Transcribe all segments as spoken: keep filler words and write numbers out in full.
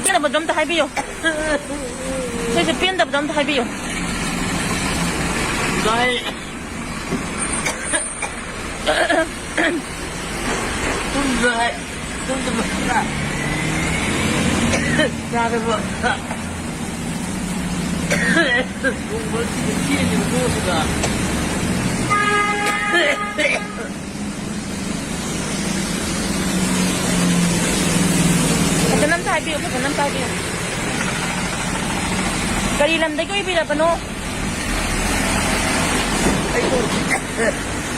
ꯄꯦꯟꯗꯕꯗꯣ ꯑꯝꯇ ꯍꯥꯏꯕꯤꯌꯨ꯫ ꯁꯤꯁꯦ ꯄꯦꯟꯗꯕꯗꯣ ꯑꯝꯇ ꯍꯥꯏꯕꯤꯌꯨ꯫ ꯚꯥꯏ꯫ ꯇꯨꯝꯕ ꯍꯥꯏ, ꯇꯨꯝꯗꯕ ꯈꯔ ꯆꯥꯗꯕ ꯅꯣꯡꯃ ꯆꯦꯜꯂꯤꯕ ꯇꯣꯛꯑꯒ꯫ ꯐꯖꯅ ꯑꯝꯇ ꯍꯥꯏꯕꯤꯌꯨ, ꯐꯖꯅ ꯑꯝꯇ ꯍꯥꯏꯕꯤꯌꯨ꯫ ꯀꯔꯤ ꯂꯝꯗꯒꯤ ꯑꯣꯏꯕꯤꯔꯕꯅꯣ? ꯑꯩꯗꯣ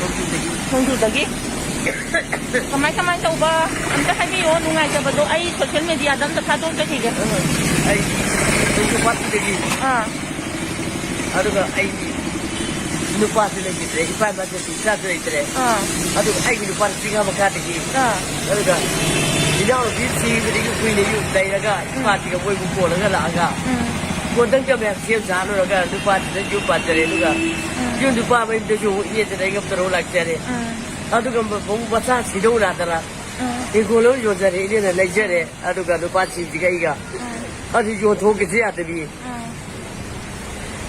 ꯅꯣꯡꯖꯨꯗꯒꯤ꯫ ꯅꯣꯡꯖꯨꯗꯒꯤ? ꯀꯃꯥꯏ ꯀꯃꯥꯏ ꯇꯧꯕ? ꯑꯝꯇ ꯍꯥꯏꯕꯤꯌꯣ, ꯅꯨꯡꯉꯥꯏꯇꯕꯗꯣ ꯑꯩ ꯁꯣꯁꯦꯜ ꯃꯦꯗꯤꯌꯥꯗ ꯑꯝꯇ ꯊꯥꯗꯣꯛꯆꯈꯤꯒꯦ꯫ ꯑꯩ ꯅꯣꯡꯖꯨ ꯄꯥꯠꯇꯒꯤ꯫ ꯑꯥ꯫ ꯑꯗꯨꯒ ꯑꯩꯒꯤ ꯅꯨꯄꯥꯁꯨ ꯂꯩꯈꯤꯗ꯭ꯔꯦ, ꯏꯄꯥ ꯏꯃꯥꯁꯨ ꯏꯆꯥꯁꯨ ꯂꯩꯇ꯭ꯔꯦ꯫ ꯑꯥ꯫ ꯑꯗꯨꯒ ꯑꯩꯒꯤ ꯅꯨꯄꯥꯅ ꯆꯤꯡ ꯃꯈꯥꯗꯒꯤ꯫ ꯑꯥ꯫ ꯑꯗꯨꯒ ꯏꯅꯥꯎꯅꯨꯄꯤ ꯁꯤꯕꯗꯒꯤ ꯀꯨꯏꯅ ꯌꯨꯝ ꯂꯩꯔꯒ ꯎꯝ꯫ ꯏꯄꯥꯁꯤꯒ ꯃꯣꯏꯕꯨ ꯀꯣꯜꯂꯒ ꯂꯥꯛꯑꯒ ꯎꯝ꯫ ꯀꯣꯟꯗꯪ ꯀꯃꯦꯛ ꯁꯦꯝ ꯁꯥ ꯂꯣꯏꯔꯒ ꯅꯨꯄꯥꯁꯤꯗ ꯌꯨꯝ ꯄꯥꯟꯖꯔꯦ꯫ ꯑꯗꯨꯒ ꯎꯝ꯫ ꯌꯨꯝ ꯅꯨꯄꯥ ꯃꯌꯨꯝꯗꯁꯨ ꯑꯃꯨꯛ ꯏꯅꯦꯗ ꯂꯩꯉꯝꯗꯅ ꯂꯥꯛꯆꯔꯦ꯫ ꯎꯝ꯫ ꯑꯗꯨꯒ ꯑꯃꯨꯛ ꯃꯆꯥ ꯁꯤꯗꯧ ꯅꯥꯗꯅ ꯎꯝ꯫ ꯍꯤꯡꯒꯣꯜ ꯑꯃ ꯌꯣꯟꯖꯔꯦ, ꯏꯅꯦꯅ ꯂꯩꯖꯔꯦ꯫ ꯑꯗꯨꯒ ꯅꯨꯄꯥꯁꯤꯡꯁꯤꯒ ꯑꯩꯒ ꯎꯝ꯫ ꯑꯗꯨ ꯌꯣꯟꯊꯣꯛꯀꯦꯁꯨ ꯌꯥꯗꯕꯤ꯫ ꯎꯝ꯫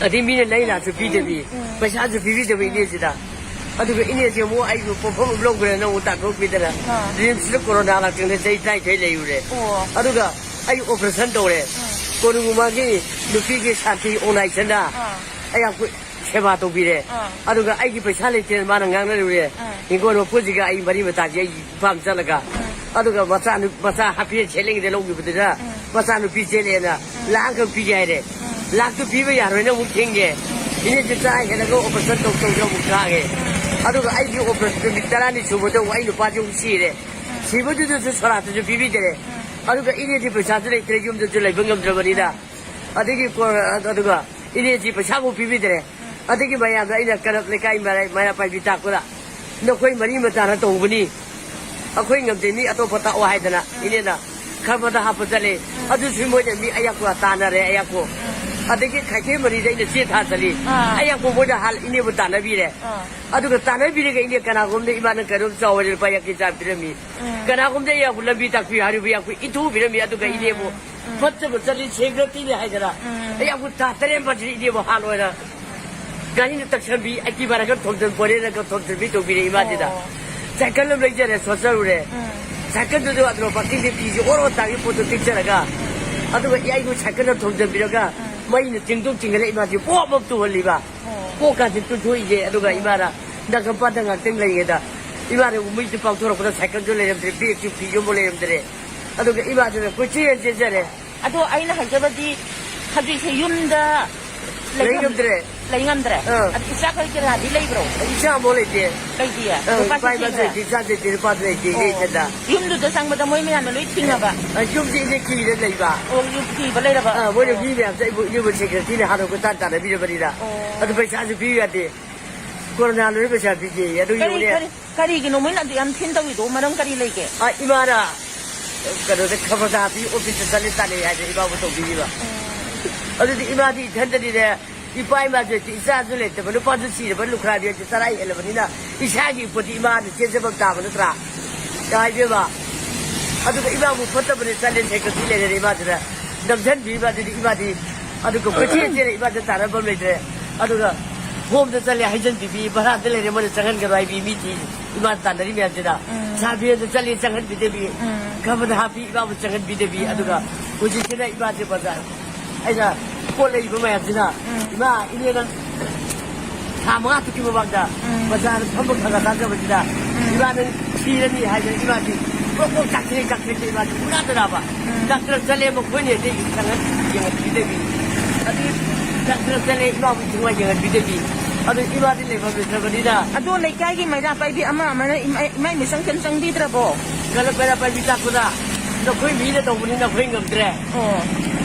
ꯑꯗꯩ ꯃꯤꯅ ꯂꯩ ꯂꯥꯛꯁꯨ ꯄꯤꯗꯕꯤ, ꯎꯝ꯫ ꯄꯩꯁꯥꯁꯨ ꯄꯤꯕꯤꯗꯕ ꯏꯅꯦꯁꯤꯗ꯫ ꯑꯗꯨꯒ ꯏꯅꯦꯁꯤ ꯑꯃꯨꯛ ꯑꯩꯕꯨ ꯄꯣꯠꯐꯝ ꯑꯃ ꯂꯧꯈ꯭ꯔꯦꯅ ꯑꯃꯨꯛ ꯇꯥꯟꯊꯣꯛꯄꯤꯗꯅ ꯑꯥ꯫ ꯔꯤꯝꯁꯇ ꯀꯣꯔꯣꯅꯥ ꯂꯥꯛꯇ꯭ꯔꯤꯉꯩꯗ ꯆꯍꯤ ꯇꯔꯥꯅꯤꯊꯣꯏ ꯂꯩꯔꯨꯔꯦ꯫ ꯑꯣ꯫ ꯑꯗꯨꯒ ꯑꯩ ꯑꯣꯄꯔꯦꯁꯟ ꯇꯧꯔꯦ꯫ ꯎꯝ꯫ ꯀꯣꯅꯨꯡ ꯃꯃꯥꯡꯒꯤ ꯅꯨꯄꯤꯒꯤ ꯁꯥꯟꯇꯤ ꯑꯣꯔꯒꯅꯥꯏꯖꯦꯁꯟꯗ ꯑꯥ꯫ ꯑꯩ ꯌꯥꯝ ꯀꯨꯏ-, ꯁꯦꯕꯥ ꯇꯧꯕꯤꯔꯦ꯫ ꯑꯥ꯫ ꯑꯗꯨꯒ ꯑꯩꯒꯤ ꯄꯩꯁꯥ ꯂꯩꯇꯦꯅ ꯃꯥꯅ ꯉꯥꯡꯅꯔꯨꯔꯦ꯫ ꯑꯥ꯫ ꯍꯤꯡꯒꯣꯜ ꯃꯄꯨꯁꯤꯒ ꯑꯩ ꯃꯔꯤ ꯃꯇꯥꯁꯤ ꯑꯩ ꯏꯝꯐꯥꯜ ꯆꯠꯂꯒ ꯎꯝ꯫ ꯑꯗꯨꯒ ꯃꯆꯥ ꯅꯨ-, ꯃꯆꯥ ꯍꯥꯞꯄꯦꯟ ꯁꯦꯠꯂꯤꯉꯩꯗ ꯂꯧꯈꯤꯕꯗꯨꯗ ꯎꯝ꯫ ꯃꯆꯥꯅꯨꯄꯤ ꯆꯦꯜꯂꯦꯅ ꯎꯝ꯫ ꯂꯥꯛ ꯑꯃꯈꯛ ꯄꯤꯒꯦ ꯍꯥꯏꯔꯦ꯫ ꯎꯝ꯫ ꯂꯥꯛꯇꯨ ꯄꯤꯕ ꯌꯥꯔꯣꯏꯅ ꯑꯃꯨꯛ ꯊꯤꯡꯉꯦ꯫ ꯎꯝ꯫ ꯏꯅꯦꯁꯦ ꯆꯥ ꯍꯦꯜꯂꯒ ꯑꯣꯄꯔꯦꯁꯟ ꯇꯧ ꯇꯧꯗꯅ ꯑꯃꯨꯛ ꯈꯥꯡꯉꯦ꯫ ꯎꯝ꯫ ꯑꯗꯨꯒ ꯑꯩꯒꯤ ꯑꯣꯄꯔꯦꯁꯟ ꯅꯨꯃꯤꯠ ꯇꯔꯥꯅꯤ ꯁꯨꯕꯗ ꯑꯃꯨꯛ ꯑꯩ ꯅꯨꯄꯥꯁꯦ ꯑꯃꯨꯛ ꯁꯤꯔꯦ꯫ ꯎꯝ꯫ ꯁꯤꯕꯗꯨꯗꯁꯨ ꯁꯣꯔꯥꯠꯇꯨꯁꯨ ꯄꯤꯕꯤꯗꯔꯦ꯫ ꯎꯝ꯫ ꯑꯗꯨꯒ ꯏꯅꯦꯁꯤ ꯄꯩꯁꯥꯁꯨ ꯂꯩꯇ꯭ꯔꯦ, ꯌꯨꯝꯗꯁꯨ ꯂꯩꯕ ꯉꯝꯗ꯭ꯔꯕꯅꯤꯅ꯫ ꯎꯝ꯫ ꯑꯗꯒꯤ ꯀꯣ-, ꯑꯗꯨꯒ ꯏꯅꯦꯁꯤ ꯄꯩꯁꯥꯕꯨ ꯄꯤꯕꯤꯗꯔꯦ꯫ ꯎꯝ꯫ ꯑꯗꯒꯤ ꯃꯌꯥꯝꯗ ꯑꯩꯅ ꯀꯔꯞ ꯂꯩꯀꯥꯏ ꯃꯔꯥꯏ-, ꯃꯩꯔꯥ ꯄꯥꯏꯕꯤ ꯇꯥꯛꯄꯗ, "ꯅꯈꯣꯏ ꯃꯔꯤ ꯃꯇꯥꯅ ꯇꯧꯕꯅꯤ, ꯑꯩꯈꯣꯏ ꯉꯝꯗꯦ, ꯃꯤ ꯑꯇꯣꯞꯄ ꯇꯥꯛꯑꯣ" ꯍꯥꯏꯗꯅ ꯎꯝ꯫ ꯏꯅꯦꯅ ꯈꯔꯕꯗ ꯍꯥꯞꯄ ꯆꯠꯂꯦ꯫ ꯎꯝ꯫ ꯑꯗꯨꯁꯨ ꯃꯣꯏꯅ ꯃꯤ ꯑꯌꯥꯛꯄ ꯇꯥꯟꯅꯔꯦ, ꯑꯌꯥꯛꯄ꯫ ꯎꯝ꯫ ꯑꯗꯒꯤ ꯈꯩꯊꯦꯝ ꯃꯔꯤꯗ ꯑꯩꯅ ꯆꯦ ꯊꯥ ꯆꯠꯂꯤ꯫ ꯑꯥ꯫ ꯑꯩ ꯌꯥꯝ ꯀꯣꯡꯕꯣꯏꯗ ꯍꯥꯜ ꯏꯅꯦꯕꯨ ꯇꯥꯟꯅꯕꯤꯔꯦ꯫ ꯑꯥ꯫ ꯑꯗꯨꯒ ꯇꯥꯟꯅꯕꯤꯔꯒ ꯏꯅꯦ ꯀꯅꯥꯒꯨꯝꯕꯗ ꯏꯃꯥꯅ ꯀꯩꯅꯣꯝ ꯆꯥꯎ ꯍꯥꯏꯔ ꯂꯨꯄꯥ ꯌꯥꯡꯈꯩ ꯆꯥꯝ ꯄꯤꯔꯝꯃꯤ꯫ ꯎꯝ꯫ ꯀꯅꯥꯒꯨꯝꯕꯗ ꯑꯩ ꯌꯥꯝ ꯂꯝꯕꯤ ꯇꯥꯛꯄꯤꯌꯨ ꯍꯥꯏꯔꯨꯕ ꯌꯥꯝ ꯏꯟꯊꯨꯕꯤꯔꯝꯃꯤ꯫ ꯑꯗꯨꯒ ꯎꯝ꯫ ꯏꯅꯦꯕꯨ ꯎꯝ꯫ ꯐꯠꯇꯕ ꯆꯠꯂꯤ ꯁꯦꯡꯗꯣꯛꯇꯤꯅꯤ ꯍꯥꯏꯗꯅ ꯎꯝ꯫ ꯑꯩ ꯌꯥꯝ ꯊꯥ ꯇꯔꯦꯠ ꯃꯥꯄꯟꯁꯤ ꯏꯅꯦꯕꯨ ꯍꯥꯜ ꯑꯣꯏꯅ ꯒꯥꯔꯤꯅ ꯇꯛꯁꯟꯕꯤ, ꯑꯩ ꯀꯤꯕꯥꯔꯒ ꯊꯣꯝꯖꯤꯟ ꯄꯣꯔꯦꯅꯒ ꯊꯣꯝꯖꯤꯟꯕꯤ ꯇꯧꯕꯤꯔꯦ ꯏꯃꯥꯁꯤꯗ꯫ ꯑꯣ꯫ ꯁꯥꯏꯀꯜ ꯑꯃ ꯂꯩꯖꯔꯦ, ꯁꯣꯠꯆꯔꯨꯔꯦ꯫ ꯎꯝ꯫ ꯁꯥꯏꯀꯜꯗꯨꯁꯨ ꯑꯗꯨꯅ ꯄꯥꯔꯀꯤꯡꯗ ꯄꯤꯁꯤ ꯑꯣꯔ ꯑꯣꯇꯥꯒꯤ ꯄꯣꯠꯇꯣ ꯇꯤꯛꯆꯔꯒ, ꯎꯝ꯫ ꯑꯗꯨꯒ ꯑꯩꯕꯨ ꯁꯥꯏꯀꯜꯗ ꯊꯣꯝꯖꯤꯟꯕꯤꯔꯒ ꯎꯝ꯫ ꯃꯩꯅ ꯆꯤꯡꯗꯣꯛ ꯆꯤꯡꯒꯠꯂ ꯏꯃꯥꯁꯤ ꯄꯣꯞ ꯄꯣꯞ ꯇꯨꯍꯜꯂꯤꯕ꯫ ꯑꯣ꯫ ꯀꯣꯛꯀꯥꯁꯦ ꯇꯨꯊꯣꯛꯏꯁꯦ꯫ ꯑꯗꯨꯒ ꯏꯃꯥꯅ ꯅꯥꯀꯝꯄꯥꯟꯗ ꯉꯥꯛꯇꯪ ꯂꯩꯔꯤꯉꯩꯗ ꯏꯃꯥꯅ ꯃꯩꯁꯦ ꯄꯥꯡꯊꯣꯔꯛꯄꯗ ꯁꯥꯏꯀꯜꯁꯨ ꯂꯩꯔꯝꯗ꯭ꯔꯦ, ꯕꯦꯒꯁꯨ ꯐꯤꯁꯨ ꯑꯃꯨꯛ ꯂꯩꯔꯝꯗ꯭ꯔꯦ꯫ ꯑꯗꯨꯒ ꯏꯃꯥꯁꯤꯅ ꯀꯣꯏꯆꯦꯟ ꯆꯦꯟꯖꯔꯦ꯫ ꯑꯗꯣ ꯑꯩꯅ ꯍꯥꯏꯖꯕꯗꯤ ꯍꯧꯖꯤꯛꯁꯦ ꯌꯨꯝꯗ ꯂꯩꯐꯝ ꯂꯩꯉꯝꯗ꯭ꯔꯦ꯫ ꯂꯩꯉꯝꯗ꯭ꯔꯦ꯫ ꯑꯥ꯫ ꯑꯗ ꯏꯆꯥ ꯀꯔꯤ ꯀꯔꯥꯗꯤ ꯂꯩꯕ꯭ꯔꯣ? ꯏꯆꯥ ꯑꯃꯐꯥꯎ ꯂꯩꯇꯦ꯫ ꯂꯩꯇꯤꯌꯦ? ꯑꯥ, ꯅꯨꯄꯥꯁꯨ ꯏꯄꯥ ꯏꯃꯥꯁꯨ ꯊꯤꯈ꯭ꯔꯦ? ꯂꯩꯇꯦ, ꯏꯆꯥꯁꯨ ꯂꯩꯇꯦ, ꯅꯨꯄꯥꯁꯨ ꯂꯩꯇꯦ, ꯏꯅꯦ ꯑꯣ꯫ ꯏꯊꯟꯗ꯫ ꯌꯨꯝꯗꯨꯗ ꯆꯪꯕꯗ ꯃꯣꯏ ꯃꯌꯥꯝꯅ ꯂꯣꯏ ꯊꯤꯡꯉꯕ? ꯑꯥ, ꯌꯨꯝꯁꯦ ꯏꯅꯦ ꯀꯤꯔ ꯂꯩꯕ꯫ ꯑꯣ, ꯌꯨꯝ ꯀꯤꯕ ꯂꯩꯔꯕ? ꯑꯥ, ꯃꯣꯏꯅ ꯑꯣ꯫ ꯃꯤ ꯃꯌꯥꯝꯁꯦ ꯑꯩꯕꯨ, ꯏꯅꯦꯕꯨ ꯁꯦꯀ꯭ꯌꯨꯔꯤꯇꯤꯅ ꯍꯥꯟꯅ ꯀꯣꯏꯇꯥꯟ ꯇꯥꯟꯅꯕꯤꯔꯕꯅꯤꯅ꯫ ꯑꯣ꯫ ꯑꯗꯨ ꯄꯩꯁꯥꯁꯨ ꯄꯤꯌꯨ ꯌꯥꯗꯦ꯫ ꯀꯣꯔꯣꯅꯥ ꯂꯣꯏꯔ ꯄꯩꯁꯥ ꯄꯤꯒꯦꯌꯦ꯫ ꯑꯗꯨ ꯀꯔꯤ, ꯌꯦꯡꯉꯨꯅꯦ꯫ ꯀꯔꯤ, ꯀꯔꯤꯒꯤꯅꯣ ꯃꯣꯏꯅ ꯑꯗꯨ ꯌꯥꯝ ꯊꯤꯅ ꯇꯧꯔꯤꯗꯣ? ꯃꯔꯝ ꯀꯔꯤ ꯂꯩꯒꯦ? ꯑꯥ, ꯏꯃꯥꯅ ꯀꯩꯅꯣꯗ ꯈꯕꯔꯗ ꯍꯥꯞꯄꯤ, ꯑꯣꯐꯤꯁꯇ ꯆꯠꯂꯦ ꯇꯥꯟꯅꯩ ꯍꯥꯏꯗꯅ ꯏꯃꯥꯕꯨ ꯇꯧꯕꯤꯔꯤꯕ꯫ ꯎꯝ꯫ ꯑꯗꯨꯗꯤ ꯏꯃꯥꯗꯤ ꯏꯊꯟꯗꯅꯤꯅꯦ, ꯏꯄꯥ ꯏꯃꯥꯁꯨ ꯂꯩꯇꯦ, ꯏꯆꯥꯁꯨ ꯂꯩꯇꯕ, ꯅꯨꯄꯥꯁꯨ ꯁꯤꯔꯕ, ꯂꯨꯈ꯭ꯔꯥꯕꯤ ꯑꯁꯤ ꯆꯔꯥ ꯍꯦꯜꯂꯕꯅꯤꯅ ꯏꯁꯥꯒꯤ ꯄꯣꯠꯇꯤ ꯏꯃꯥꯅ ꯆꯦꯟꯖꯐꯝ ꯇꯥꯕ ꯅꯠꯇ꯭ꯔꯥ? ꯍꯥꯏꯕꯤꯕ꯫ ꯑꯗꯨꯒ ꯏꯃꯥꯕꯨ ꯐꯠꯇꯕꯅꯦ ꯆꯠꯂꯦ ꯁꯦꯀ꯭ꯌꯨꯔꯤꯇꯤ ꯂꯩꯔꯦꯅꯦ ꯏꯃꯥꯗꯨꯅ ꯅꯝꯁꯤꯟꯕꯤꯕ꯫ ꯑꯗꯨꯗꯤ ꯏꯃꯥꯗꯤ ꯑꯗꯨꯒ ꯀꯣꯏꯆꯦꯟ ꯆꯦꯜꯂꯦ ꯏꯃꯥꯗ ꯇꯥꯟꯅꯐꯝ ꯂꯩꯇ꯭ꯔꯦ꯫ ꯑꯗꯨꯒ ꯍꯣꯝꯗ ꯆꯠꯂꯦ ꯍꯥꯏꯖꯟꯕꯤꯕꯤ, ꯚꯔꯥꯗ ꯂꯩꯔꯦ ꯃꯣꯏꯅ ꯆꯪꯍꯟꯒꯅꯨ ꯍꯥꯏꯕꯤ ꯃꯤꯗꯤ ꯏꯃꯥ ꯇꯥꯟꯅꯔꯤ ꯃꯌꯥꯝꯁꯤꯗ꯫ ꯎꯝ꯫ ꯁꯥꯕꯤꯔꯗ ꯆꯠꯂꯤ ꯆꯪꯍꯟꯕꯤꯗꯕꯤ, ꯎꯝ꯫ ꯈꯕꯔꯗ ꯍꯥꯞꯄꯤ ꯏꯃꯥꯕꯨ ꯆꯪꯍꯟꯕꯤꯗꯕꯤ꯫ ꯎꯝ꯫ ꯑꯗꯨꯒ ꯍꯧꯖꯤꯛꯁꯤꯅ ꯏꯃꯥꯁꯦ ꯕꯖꯥꯔ, ꯑꯩꯅ ꯄꯣꯠ ꯂꯩꯕ ꯃꯌꯥꯝꯁꯤꯅ, ꯎꯝ꯫ "ꯏꯃꯥ, ꯏꯅꯦ ꯅꯪ ꯊꯥ ꯃꯉꯥ ꯇꯨꯛꯀꯤ ꯃꯃꯥꯡꯗ ꯎꯝ꯫ ꯕꯖꯥꯔꯗ ꯐꯝꯕ ꯈꯔ ꯈꯔ ꯇꯥꯖꯕꯁꯤꯗ ꯎꯝ꯫ ꯏꯃꯥ ꯅꯪ ꯁꯤꯔꯅꯤ" ꯍꯥꯏꯗꯅ ꯏꯃꯥꯁꯤ ꯄ꯭ꯔꯣꯛ ꯄ꯭ꯔꯣꯛ ꯆꯥꯛꯊꯦꯛ ꯆꯥꯛꯊꯦꯛꯇ ꯏꯃꯥꯁꯤ ꯄꯨꯔꯥ ꯇꯔꯥꯕ꯫ ꯎꯝ꯫ ꯗꯥꯛꯇꯔ ꯆꯠꯂꯦ ꯃꯈꯣꯏꯅ ꯍꯦꯛꯇ ꯌꯦꯡꯍꯟ-, ꯌꯦꯡꯍꯟꯕꯤꯗꯕꯤ꯫ ꯑꯗꯨ ꯗꯥꯛꯇꯔ ꯆꯠꯂꯦ ꯏꯃꯥꯕꯨ ꯊꯨꯡꯉꯥꯏ ꯌꯦꯡꯍꯟꯕꯤꯗꯕꯤ꯫ ꯑꯗꯨ ꯏꯃꯥꯗꯤ ꯂꯩꯐꯝ ꯂꯩꯇ꯭ꯔꯕꯅꯤꯅ ꯂꯩꯀꯥꯏꯒꯤ ꯃꯩꯔꯥ ꯄꯥꯏꯕꯤ ꯑꯃ ꯑꯃꯅ ꯏꯃꯥ-, ꯏꯃꯥꯏ ꯃꯤꯆꯪ ꯀꯩꯝ ꯆꯪꯕꯤꯗ꯭ꯔꯕꯣ? ꯀꯂꯞ ꯃꯩꯔꯥ ꯄꯥꯏꯕꯤ ꯇꯥꯛꯄꯗ ꯅꯈꯣꯏ ꯃꯤꯅ ꯇꯧꯕꯅꯤꯅ ꯑꯩꯈꯣꯏ ꯉꯝꯗ꯭ꯔꯦ꯫ ꯑꯣ꯫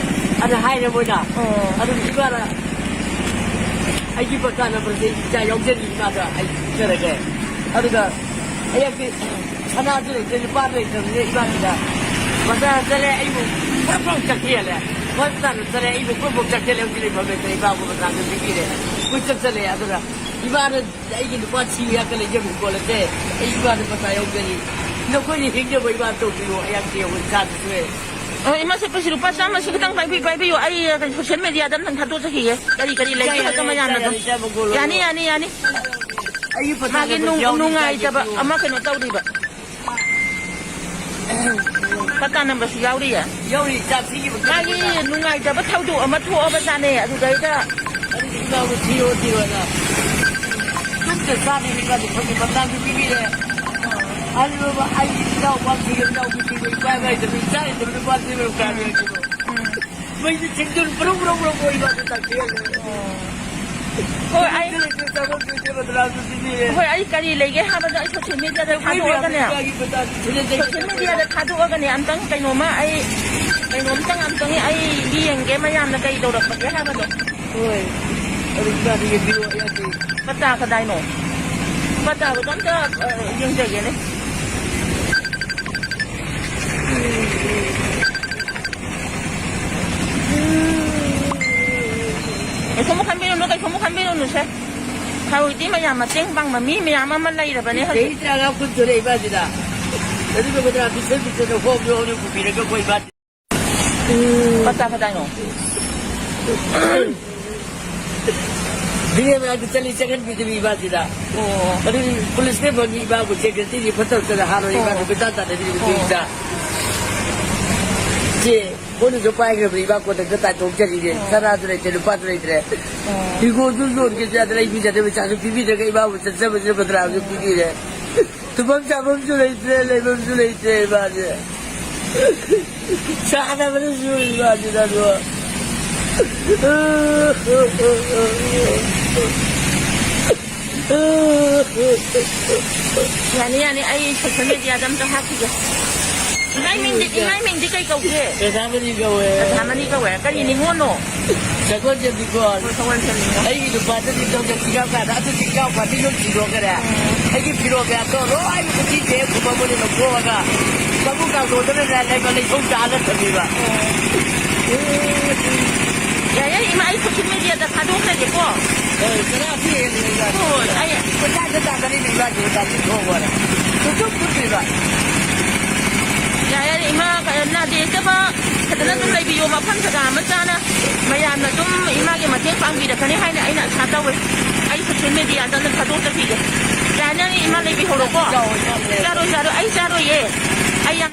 ꯑꯗꯨ ꯍꯥꯏꯔꯦ ꯃꯣꯏꯅ꯫ ꯑꯣ꯫ ꯑꯗꯨ ꯏꯃꯥꯅ ꯑꯩꯒꯤ ꯄꯇꯥ ꯅꯝꯕꯔꯁꯦ ꯏꯆꯥ ꯌꯥꯎꯖꯔꯤ ꯏꯃꯥꯗ ꯑꯩ ꯄꯤꯖꯔꯒꯦ꯫ ꯑꯗꯨꯒ ꯑꯩꯍꯥꯛꯇꯤ ꯁꯅꯥꯁꯨ ꯂꯩꯇ꯭ꯔꯦ, ꯂꯨꯄꯥꯁꯨ ꯂꯩꯇ꯭ꯔꯕꯅꯤꯅ ꯏꯃꯥꯁꯤꯗ ꯕꯖꯥꯔ ꯆꯠꯂꯦ, ꯑꯩꯕꯨ ꯄꯨꯔꯥ ꯄꯨꯔꯥ ꯆꯠꯈꯤꯍꯜꯂꯦ꯫ ꯍꯣꯁꯄꯤꯇꯥꯜꯗ ꯆꯠꯂꯦ, ꯑꯩ ꯂꯨꯄꯥ ꯆꯠꯀꯦ ꯂꯩꯍꯧꯗꯦ, ꯂꯩꯐꯝ ꯂꯩꯇ꯭ꯔꯦ, ꯏꯃꯥꯕꯨ ꯃꯆꯥꯗꯨ ꯄꯤꯕꯤꯔꯦ꯫ ꯀꯣꯏꯆꯠ ꯆꯠꯂꯦ꯫ ꯑꯗꯨꯅ ꯏꯃꯥꯅ ꯑꯩꯒꯤ ꯂꯨꯄꯥ ꯁꯤ ꯌꯥꯛꯀ ꯂꯩꯖꯕ ꯀꯣꯜꯂꯁꯦ, ꯑꯩ ꯏꯃꯥꯅ ꯃꯆꯥ ꯌꯧꯖꯔꯤ꯫ ꯅꯈꯣꯏꯅ ꯍꯤꯡꯅꯕ ꯏꯃꯥ ꯇꯧꯕꯤꯌꯨ, ꯑꯩꯍꯥꯛꯇꯤ ꯌꯧꯕ ꯏꯆꯥꯗꯨꯁꯨ꯫ ꯑ, ꯏꯃꯥ ꯆꯠꯄꯁꯤ ꯂꯨꯄꯥ ꯆꯥꯝꯃꯁꯤ ꯈꯤꯇꯪ ꯄꯥꯏꯕꯤꯌꯨ, ꯄꯥꯏꯕꯤꯌꯨ꯫ ꯑꯩ, ꯑ, ꯀꯩꯅꯣ, ꯁꯣꯁꯤꯌꯦꯜ ꯃꯦꯗꯤꯌꯥꯗ ꯑꯝꯇꯪ ꯊꯥꯗꯣꯛꯆꯈꯤꯒꯦ꯫ ꯀꯔꯤ ꯀꯔꯤ ꯂꯩꯒꯦ ꯌꯥꯏ, ꯍꯥꯏꯕꯗꯣ ꯌꯥꯏ, ꯃꯌꯥꯝꯅ ꯌꯥꯏ, ꯑꯗꯨꯝ꯫ ꯌꯥꯏ, ꯆꯥꯕ ꯀꯣꯜꯂꯣ꯫ ꯌꯥꯅꯤ, ꯌꯥꯅꯤ, ꯌꯥꯅꯤ꯫ ꯑꯩꯒꯤ ꯄꯩꯁꯥ ꯃꯥꯒꯤ ꯂꯩꯕꯁꯨ ꯅꯨꯡ-, ꯌꯥꯎꯔꯤ, ꯅꯨꯡꯉꯥꯏꯇꯕ ꯏꯆꯥꯒꯤꯁꯨ꯫ ꯑꯃ ꯀꯩꯅꯣ ꯇꯧꯔꯤꯕ꯫ ꯄꯇꯥ ꯅꯝꯕꯔꯁꯨ ꯌꯥꯎꯔꯤꯌꯦ? ꯌꯥꯎꯔꯤ, ꯏꯆꯥ ꯊꯤꯈꯤꯕ ꯃꯥꯒꯤ ꯀꯨꯏꯗ꯭ꯔꯤꯕꯅ꯫ ꯅꯨꯡꯉꯥꯏꯇꯕ ꯊꯧꯗꯣꯛ ꯑꯃ ꯊꯣꯛꯑꯕ ꯖꯥꯠꯅꯦ, ꯑꯗꯨꯗꯩꯗ꯫ ꯑꯗꯨꯗꯤ ꯏꯃꯥꯕꯨ ꯊꯤꯌꯣ, ꯊꯤꯌꯣꯅ꯫ ꯇꯨꯝꯗ ꯆꯥꯗꯦ, ꯏꯃꯥꯗꯤ ꯐꯪꯉꯤ, ꯃꯇꯥꯡꯁꯨ ꯄꯤꯕꯤꯔꯦ꯫ ꯑꯗꯨꯒ ꯑꯩ ꯏꯅꯥꯎꯄꯥ ꯊꯤꯒꯦ, ꯏꯅꯥꯎꯄꯤ ꯊꯤꯒꯦ, ꯏꯄꯥ ꯏꯃꯥ ꯂꯩꯇꯕ, ꯏꯆꯥ ꯂꯩꯇꯕ, ꯅꯨꯄꯥ ꯊꯤꯕ ꯀꯥꯟꯗ ꯎꯝ꯫ ꯃꯩꯁꯦ ꯊꯤꯡꯖꯤꯜ ꯕ꯭ꯔꯧ ꯕ꯭ꯔꯧ ꯕ꯭ꯔꯧ ꯕ꯭ꯔꯧ ꯏꯃꯥꯗ ꯇꯥꯛꯄꯤꯍꯜꯂꯦ꯫ ꯍꯣꯏ, ꯑꯩ ꯂꯩꯇ꯭ꯔꯦ, ꯆꯥꯐꯝ ꯊꯣꯛꯇ꯭ꯔꯦ, ꯃꯗꯨꯔꯥꯁꯨ ꯄꯤꯕꯤꯔꯦ꯫ ꯍꯣꯏ, ꯑꯩ ꯀꯔꯤ ꯂꯩꯒꯦ ꯍꯥꯏꯕꯗꯣ ꯑꯩ ꯁꯣꯁꯤꯌꯦꯜ ꯃꯦꯗꯤꯌꯥꯗ ꯑꯩꯈꯣꯏ ꯊꯥꯗꯣꯛꯑꯒꯅꯦ꯫ ꯃꯌꯥꯝ ꯏꯆꯥꯒꯤ ꯄꯩꯁꯥꯁꯨ ꯊꯤꯅꯖꯩ꯫ ꯁꯣꯁꯤꯌꯦꯜ ꯃꯦꯗꯤꯌꯥꯗ ꯊꯥꯗꯣꯛꯑꯒꯅꯦ, ꯑꯝꯇꯪ ꯀꯩꯅꯣꯝꯃ ꯑꯩ, ꯀꯩꯅꯣꯝꯇꯪ ꯑꯝꯇꯪ ꯑꯩ ꯌꯦꯡꯒꯦ, ꯃꯌꯥꯝꯅ ꯀꯩ ꯇꯧꯔꯛꯄꯒꯦ ꯍꯥꯏꯕꯗꯣ꯫ ꯍꯣꯏ, ꯑꯗꯨ ꯏꯆꯥꯗ ꯌꯦꯡꯕꯤꯌꯣ, ꯑꯩ ꯍꯥꯏꯁꯦ꯫ ꯄꯇꯥ ꯀꯗꯥꯏꯅꯣ? ꯄꯇꯥꯗꯣ ꯑꯝꯇ, ꯑ, ꯌꯦꯡꯖꯒꯦꯅꯦ꯫ ꯀꯩꯁꯨꯝ ꯈꯟꯕꯤꯔꯨꯅꯨ, ꯀꯩꯁꯨꯝ ꯈꯟꯕꯤꯔꯨꯅꯨꯁꯦ꯫ ꯍꯧꯖꯤꯛꯇꯤ ꯃꯌꯥꯝ ꯃꯇꯦꯡ ꯄꯥꯡꯕ ꯃꯤ ꯃꯌꯥꯝ ꯑꯃ ꯂꯩꯔꯕꯅꯦ ꯍꯧꯖꯤꯛ꯫ ꯆꯍꯤ ꯇꯔꯥꯃꯉꯥ ꯀꯨꯟ ꯁꯨꯔꯦ ꯏꯕꯥꯁꯤꯗ꯫ ꯑꯗꯨꯒ ꯃꯗꯨꯅ ꯄꯤꯛꯁꯟ ꯄꯤꯛꯁꯟꯅ ꯍꯣꯝ ꯍꯣꯝꯅ ꯄꯨꯕꯤꯔꯒ ꯑꯩꯈꯣꯏ ꯏꯕꯥ꯫ ꯄꯇꯥ ꯀꯗꯥꯏꯅꯣ? ꯕꯤ ꯑꯦꯝ ꯑꯥꯏꯗ ꯆꯠꯂꯤ, ꯆꯪꯍꯟꯕꯤꯗꯕꯤ ꯏꯕꯥꯁꯤꯗ꯫ ꯑꯣ꯫ ꯑꯗꯨꯗꯤ ꯄꯨꯂꯤꯁꯅ ꯐꯪꯉꯤ ꯏꯕꯥꯕꯨ, ꯁꯦꯀ꯭ꯌꯨꯔꯤꯇꯤꯒꯤ ꯐꯠꯇꯕ ꯆꯠꯂ ꯍꯥꯠꯂꯣ ꯏꯕꯥꯗꯨ ꯑꯣ꯫ ꯀꯣꯏꯇꯥꯟ ꯇꯥꯟꯅꯕꯤꯔꯤꯕ ꯑꯣ꯫ ꯏꯆꯥ꯫ ꯆꯦ, ꯃꯣꯏꯅꯁꯨ ꯄꯥꯏꯈ꯭ꯔꯕꯅꯤ ꯏꯕꯥ, ꯀꯣꯟꯊꯛꯇ ꯇꯥꯏꯊꯣꯛꯆꯔꯤꯅꯦ꯫ ꯑꯣ꯫ ꯁꯅꯥꯁꯨ ꯂꯩꯇ꯭ꯔꯦ, ꯂꯨꯄꯥꯁꯨ ꯂꯩꯇ꯭ꯔꯦ꯫ ꯑꯣ꯫ ꯍꯤꯡꯒꯣꯜꯁꯨ ꯌꯣꯟꯒꯦꯁꯨ ꯌꯥꯗ꯭ꯔꯦ, ꯂꯩꯕꯤꯖꯗꯕ ꯏꯆꯥꯁꯨ ꯄꯤꯕꯤꯗ꯭ꯔꯒ ꯏꯕꯥꯕꯨ ꯆꯠꯆꯕꯁꯤꯅ ꯄꯟꯗ꯭ꯔꯥꯁꯨ ꯄꯤꯕꯤꯔꯦ꯫ ꯇꯨꯝꯐꯝ ꯆꯥꯐꯝꯁꯨ ꯂꯩꯇ꯭ꯔꯦ, ꯂꯩꯐꯝꯁꯨ ꯂꯩꯇ꯭ꯔꯦ ꯏꯕꯥꯁꯦ꯫ ꯆꯥꯅꯕꯅꯁꯨ ꯏꯕꯥꯁꯤꯗ ꯑꯗꯣ꯫ ꯌꯥꯅꯤ, ꯌꯥꯅꯤ, ꯑꯩ ꯁꯣꯁꯤꯌꯦꯜ ꯃꯦꯗꯤꯌꯥꯗ ꯑꯝꯇ ꯍꯥꯞꯈꯤꯒꯦ꯫ ꯏꯃꯥꯏ ꯃꯤꯡꯗꯤ, ꯏꯃꯥꯏ ꯃꯤꯡꯗꯤ ꯀꯩ ꯀꯧꯒꯦ? ꯄ꯭ꯔꯙꯥꯃꯅꯤ ꯀꯧꯋꯦ꯫ ꯄ꯭ꯔꯙꯥꯃꯅꯤ ꯀꯧꯋꯦ꯫ ꯀꯔꯤ ꯅꯤꯉꯣꯜꯅꯣ? ꯁꯒꯣꯜꯁꯦꯜ ꯅꯤꯉꯣꯜ꯫ ꯍꯣꯏ, ꯁꯒꯣꯜꯁꯦꯜ ꯅꯤꯉꯣꯜ꯫ ꯑꯩꯒꯤ ꯅꯨꯄꯥꯗꯗꯤ ꯅꯤꯡꯊꯧꯖꯥꯛ ꯊꯤꯒꯥꯎ ꯀꯥꯗ ꯑꯗꯨ ꯊꯤꯒꯥꯎ ꯀꯥꯗ ꯌꯨꯝ ꯊꯤꯗꯣꯛꯈ꯭ꯔꯦ꯫ ꯎꯝ꯫ ꯑꯩꯒꯤ ꯐꯤꯔꯣꯜ ꯃꯌꯥꯝꯗꯣ ꯂꯣꯏꯅ ꯎꯆꯤ ꯇꯦꯛ ꯈꯨꯕ ꯑꯃꯅ ꯂꯧꯊꯣꯛꯑꯒ ꯃꯕꯨꯛ ꯀꯥꯡꯊꯣꯟꯗꯅ ꯂꯩꯕ ꯂꯩꯊꯧ ꯆꯥꯍꯜꯂ ꯊꯝꯃꯤꯕ꯫ ꯎꯝ꯫ ꯌꯥꯏ, ꯌꯥꯏ, ꯏꯃꯥ, ꯑꯩ ꯁꯣꯁꯦꯜ ꯃꯦꯗꯤꯌꯥꯗ ꯊꯥꯗꯣꯛꯈ꯭ꯔꯒꯦꯀꯣ꯫ ꯍꯣꯏ, ꯆꯔꯥ ꯑꯁꯤ ꯍꯦꯟꯅ ꯂꯩꯕ꯫ ꯍꯣꯏ, ꯑꯩ ꯄꯩꯁꯥꯗ ꯇꯥꯗꯅꯤ ꯂꯩꯕ, ꯑꯗꯨ ꯇꯥꯁꯤ ꯊꯣꯛꯑꯣꯔ꯫ ꯁꯨꯛꯆꯨꯞ ꯆꯨꯞꯇ꯭ꯔꯤꯕ꯫ ꯌꯥꯏ, ꯌꯥꯏ, ꯏꯃꯥ, ꯀꯩꯅꯣ, ꯅꯥꯗ ꯌꯦꯛꯇꯕ ꯐꯖꯅ ꯑꯗꯨꯝ ꯂꯩꯕꯤꯌꯣ, ꯃꯐꯝ ꯖꯒꯥ ꯑꯃ ꯆꯥꯅ ꯃꯌꯥꯝꯅ ꯑꯗꯨꯝ ꯏꯃꯥꯒꯤ ꯃꯇꯦꯡ ꯄꯥꯡꯕꯤꯔꯛꯀꯅꯤ ꯍꯥꯏꯅ ꯑꯩꯅ ꯑꯥꯁꯥ ꯇꯧꯋꯦ꯫ ꯑꯩ ꯁꯣꯁꯦꯜ ꯃꯦꯗꯤꯌꯥꯗ ꯑꯗꯨꯝ ꯊꯥꯗꯣꯛꯆꯈꯤꯒꯦ꯫ ꯌꯥꯏ, ꯅꯪ ꯏꯃꯥ ꯂꯩꯕꯤꯍꯧꯔꯣꯀꯣ꯫ ꯆꯥꯔꯣꯏ, ꯆꯥꯔꯣꯏ, ꯑꯩ ꯆꯥꯔꯣꯏꯌꯦ꯫ ꯑꯩ ꯌꯥꯝ